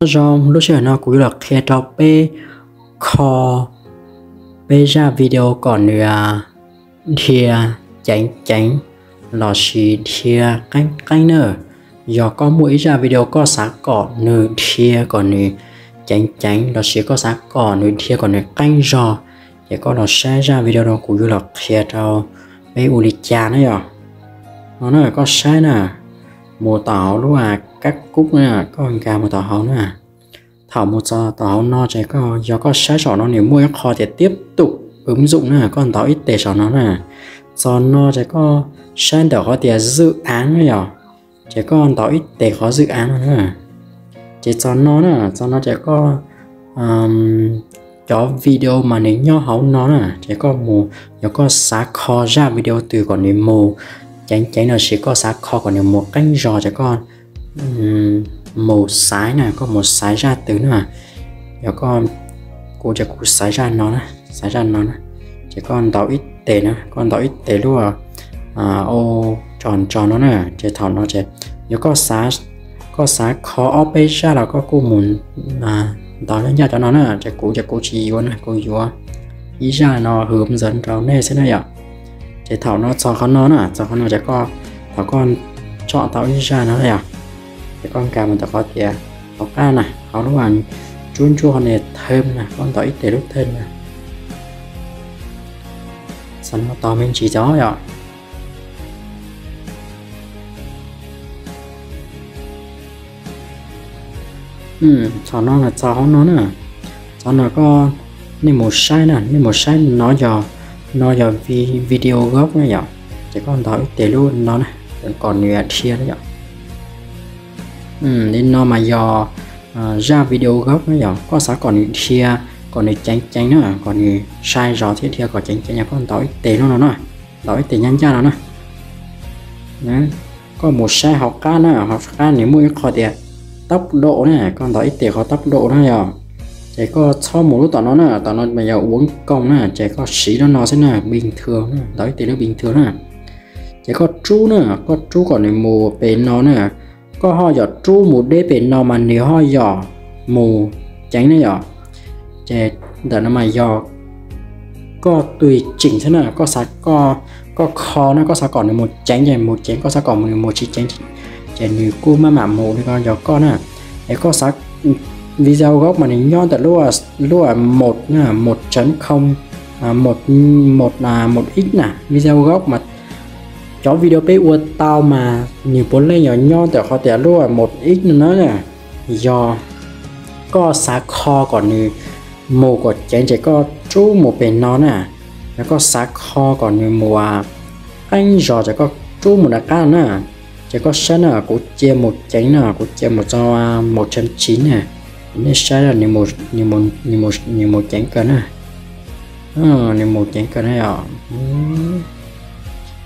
Nyob zoo, lub sij hawm no kuv yuav los qhia rau peb kho peb zaj video kom nws dhia ceev ceev lossis dhia qeeb qeeb na. Yog koj muaj ib zaj video koj xav kom nws dhia kom nws ceev ceev lossis koj xav kom nws dhia kom nws qeeb zog, ces koj los saib zaj video no kuv yuav los qhia rau peb ua li cas na yom. No na, koj saib na, mus tom hauv lub kab kub na, koj nkag mus tom hauv na. Thaum mus txog tom hauv no ces koj, yog koj saib saum no nws muaj ib qho tias tiếp tục ứng dụng na, koj ntaus ib tes saum no na. Txog no ces koj saib ntawm qhov tias dự án na yom, ces koj ntaus ib tes qhov dự án no na. Ces txog no na, txog no ces koj, cov video mas nws nyob hauv no na, ces koj mus, yog koj xav kho zaj video twg kom nws mus ceev ceev lossis koj xav kho kom nws mus qeeb zog ces koj mus xaiv na, koj mus xaiv zaj twg na. Yog koj, kuv ces kuv xaiv zaj no na, xaiv zaj no na. Ces koj ntaus ib tes na, koj ntaus ib tes lub o tso ntso no na, ces thaum no ces yog koj xav kho ob peb zaj los koj kuj mus ntaus ncaj ncaj cov no na, ces kuv ces kuv tsis yuav na, kuv yuav ib zaj no hướng dẫn rau nej xwb na yom. Ces thaum no txog qhov no na, txog qhov no ces koj, thaum koj tsom tau ib zaj no na yom, ces koj nkag mus ntawm qhov tias hauv qab na, hauv lub ntsuab ntsuab qhov nias thêm na, koj ntaus ib tes lub thêm na. Txog no tau me ntsis tod yom. Txog no, txog hauv no na, txog no koj, nej mus saib na, nej mus saib no yog, no yog video gốc na yom, ces koj ntaus ib tes lub no na, kom nws dhia na yom. Li no mas yog zaj video gốc na yom, koj xav kom nws dhia, kom nws ceev ceev na, kom nws sai zog thiab dhia kom ceev ceev, yog koj ntaus ib tes lub no na, ntaus ib tes ncaj ncaj no na. Koj mus saib hauv qab na, hauv qab nws muaj ib qho tias tốc độ na, koj ntaus ib tes qhov tốc độ na yom. Ces koj txhob mus lub tom no na, tom no mas yog uốn cong na, ces koj siv lub no xwb na, bình thường na, ntaus ib tes lub bình thường na. Ces koj rub na, koj rub kom nws mus pem no na. Koj ho yog rub mus deb pem no mas nws ho yog mus ceev na yom. Ces ntawm no mas yog koj tùy chỉnh xwb na, koj xav, koj kho na, koj xav kom nws mus ceev ces mus ceev, koj xav kom nws mus tsis ceev ces nws kuj maj mam mus li ko, yog koj na. Es koj xav, video gốc mas nws nyob ntawm lub, lub một na, một chấm không, một, một x na, video gốc mas cov video peb ua tau mas nws puav leej yog nyob ntawm qhov tias lub một x no na. Yog koj xav kho kom nws mus kom ceev ces koj rub mus pem no na. Yog koj xav kho kom nws mus qeeb zog ces koj rub mus nram qab na. Ces koj saib na, kuv cia mus ceev na, kuv cia mus txog một chấm chín na. Nej saib, nws mus ceev kawg na. Nws mus ceev kawg na yom.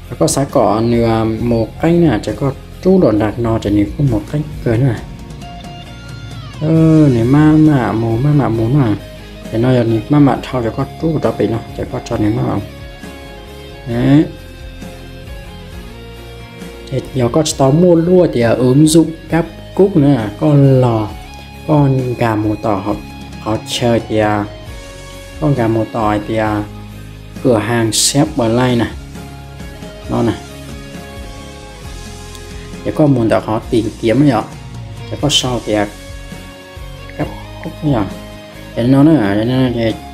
Yog koj xav kom nws mus qeeb na ces koj rub los nram no ces nws kuj mus qeeb kawg na. Nws maj mam mus, maj mam mus na. Ces no yog nws maj mam dhau ces koj rub rau pem no ces koj tso nws maj mam mus. Ces yog koj tsis tau muaj lub tias ứng dụng cáp cúc na, koj los, koj nkag mus tom qhov chaw tias, koj nkag mus tom hais tias cửa hàng xếp online na, no na. Ces koj mus ntawm qhov tìm kiếm yom, ces koj sau tias cáp cúc yom. Ces no na,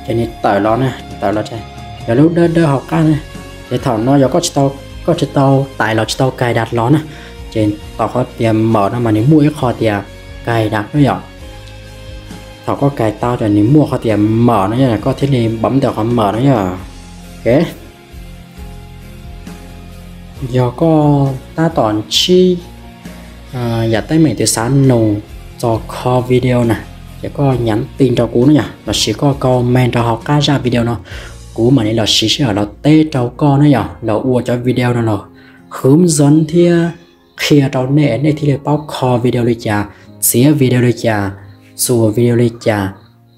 ces nws tawm los na, tawm los ces yog lub dawb dawb hauv qab na. Ces thaum no yog koj tsis tau, koj tsis tau tải los tsis tau cài đặt los na, ces tom qhov tias mở no mas nws muaj ib qho tias cài đặt na yom. Thaum koj cài tau ces nws muaj qhov tias mở no yom, koj thiaj li bấm ntawm qhov mở no yom. Ok. Yog koj tab tom ntsib yam teeb meem twg xav nug txog kho video na, ces koj nhắn tin rau kuv na yom, lossis koj comment rau hauv qab zaj video no, kuv mam li los siv sij hawm los teb rau koj na yom, los ua cov video no los hướng dẫn thiab qhia rau nej, nej thiaj li paub kho video li cas, txiav video li cas, txuas video li cas,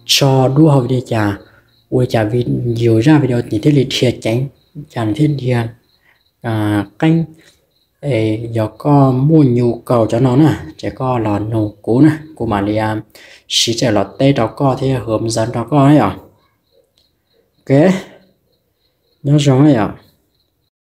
tso duab hauv video li cas, ua li cas yus zaj video nws thiaj li dhia ceev, cas nws thiaj dhia qeeb, Es yog koj muaj nyu kaus cov no na ces koj los nug kuv na, kuv mam li siv tsam los teb rau koj thiab hwm zav rau koj na yom. Ok, nyob zoo na yom.